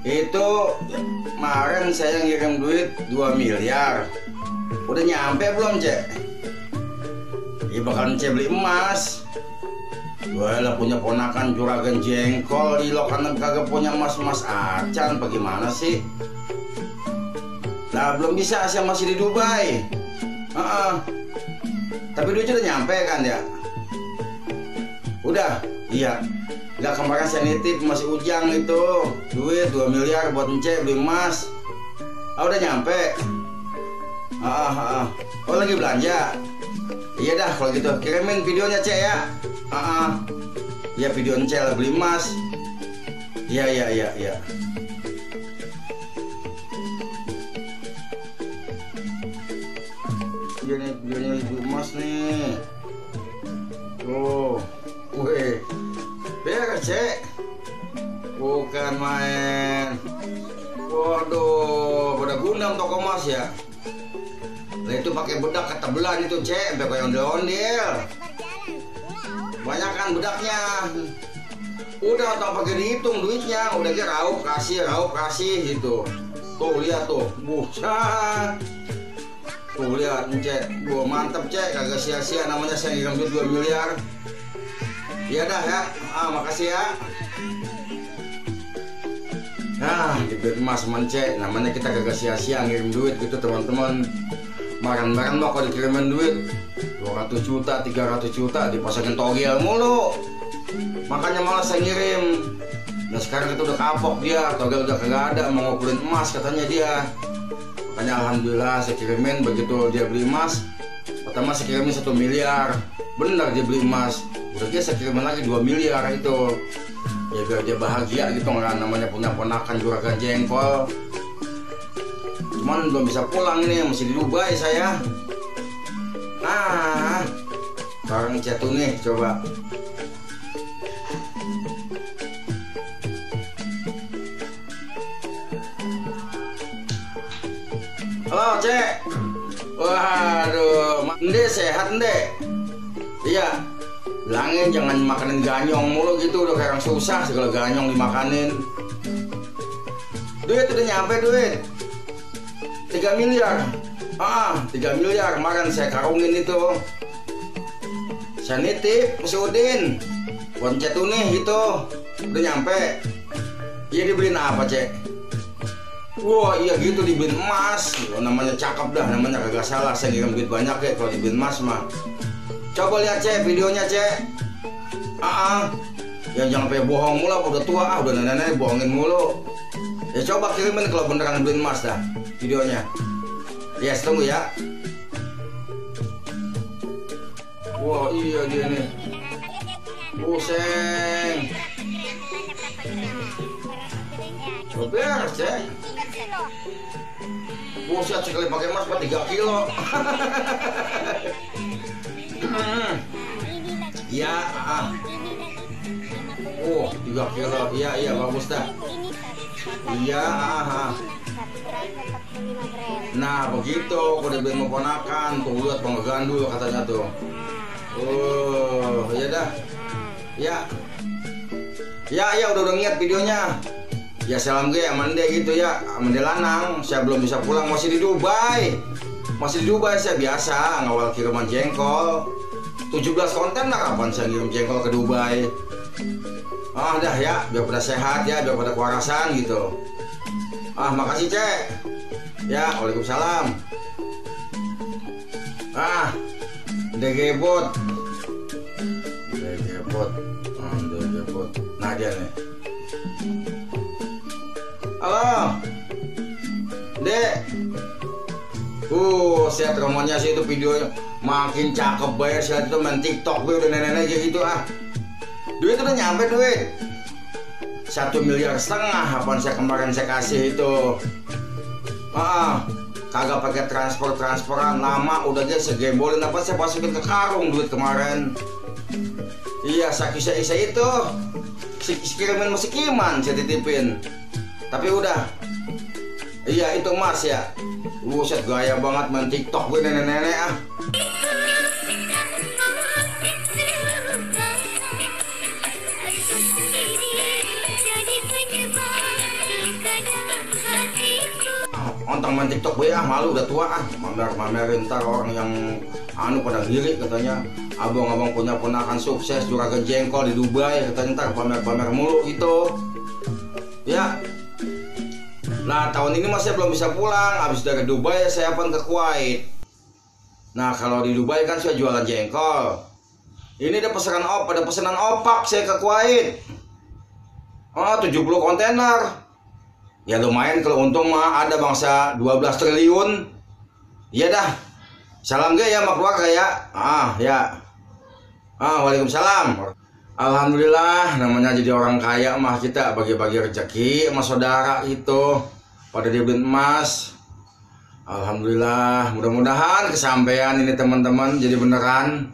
Itu kemarin saya ngirim duit 2 miliar. Udah nyampe belum, Cek? Ya bakalan Cek beli emas. Gue lah punya ponakan juragan jengkol di lokanan kagak punya emas-emas acan. Bagaimana sih? Nah belum bisa, saya masih di Dubai. Tapi duitnya udah nyampe kan ya? Udah? Iya. Nggak, kemarin saya nitip masih Ujang itu duit 2 miliar buat Ence beli emas. Udah nyampe. Oh lagi belanja. Iya dah kalau gitu kirimin videonya Cek ya. Ya video Ence lah beli emas. Iya. Ini videonya ibu emas nih. Tuh. Wih. Beres, Cek. Bukan main. Waduh, pada gundam toko emas ya. Nah itu pakai bedak ketebelan itu, Cek, sampai kayak ondel-ondel. Banyak kan bedaknya. Udah tak pakai dihitung duitnya, udah dia raup kasih gitu. Tuh lihat tuh, buset. Tuh lihat, Cek. Gua mantep, Cek, kagak sia-sia namanya saya ngirim duit 2 miliar. Iya dah ya, makasih ya. Nah, duit emas Cek, namanya kita kagak sia-sia ngirim duit gitu teman-teman. Makan-makan mau kalau dikirimin duit 200 juta, 300 juta dipasangin togel mulu. Makanya malah saya ngirim. Nah sekarang itu udah kapok dia, togel udah kagak ada, mau ngumpulin emas katanya dia. Makanya alhamdulillah saya kirimin, begitu dia beli emas. Pertama saya kirimin 1 miliar. Benar dia beli emas. Udah dia saya kirimin lagi 2 miliar itu. Ya biar dia bahagia gitu kan, namanya punya ponakan juragan jengkol. Cuman belum bisa pulang ini, masih di Dubai saya. Sekarang jatuh nih, coba. Halo, Cek. Waduh, Nde sehat, Nde? Iya. Bilangin jangan makanin ganyong mulu gitu, udah kayak orang susah segala ganyong dimakanin. Duit udah nyampe duit 3 miliar. 3 miliar kemarin saya karungin itu. Saya nitip si Udin buat Cetu nih itu. Udah nyampe. Iya dibeliin apa, Cek? Wah iya gitu dibeliin emas. Namanya cakep dah, namanya kagak salah. Saya ngirim duit banyak ya kalau dibeliin emas mah. Coba lihat, Cek, videonya, Cek. Ya jangan sampai bohong mulu, udah tua, udah nenek-nenek bohongin mulu. Ya coba kirimin kalau beneran beliin emas dah videonya. Yes, tunggu ya. Wah iya dia nih. Buseng. Coba Cek. Buset sekali pakai emas 3 kilo. Iya, 3 kilo. Iya bagus dah. Iya, Nah begitu, aku udah beliin mau ponakan. Tuh lihat penggandul katanya tuh. Iya dah. Ya udah ngiat videonya. Ya salam gue Amande gitu ya, Amande lanang. Saya belum bisa pulang, masih di Dubai. Saya biasa ngawal kiriman jengkol. 17 konten lah kapan saya ngirim jengkol ke Dubai. Dah ya, biar pada sehat ya, biar pada kewarasan gitu. Makasih, Cek. Ya, waalaikumsalam. Degebot. Nah dia nih. Halo, Dek. Lihat romonnya sih itu videonya makin cakep bayar sih itu main TikTok gue udah nenek aja gitu Duit udah nyampe duit 1,5 miliar apaan saya kemarin saya kasih itu. Kagak pakai transferan lama udah dia segembolin apa saya masukin ke karung duit kemarin. Iya isa itu kirimin musik Iman saya titipin. Tapi udah. Iya itu Mas ya. Buset gaya banget main TikTok gue nenek-nenek tentang main TikTok be malu udah tua mamerin ntar orang yang pada ngiri katanya abang-abang punya ponakan sukses juragan jengkol di Dubai katanya ntar pamer mulu gitu ya. Nah tahun ini masih belum bisa pulang, habis dari Dubai saya ke Kuwait. Nah kalau di Dubai kan saya jualan jengkol, ini ada pesanan opak saya ke Kuwait. 70 kontainer. Ya lumayan kalau untung mah ada bangsa 12 triliun. Iya dah. Salam ge ya mak keluarga ya. Ya. Waalaikumsalam. Alhamdulillah namanya jadi orang kaya mah kita bagi-bagi rezeki sama saudara itu pada dibeli emas. Alhamdulillah, mudah-mudahan kesampaian ini teman-teman jadi beneran.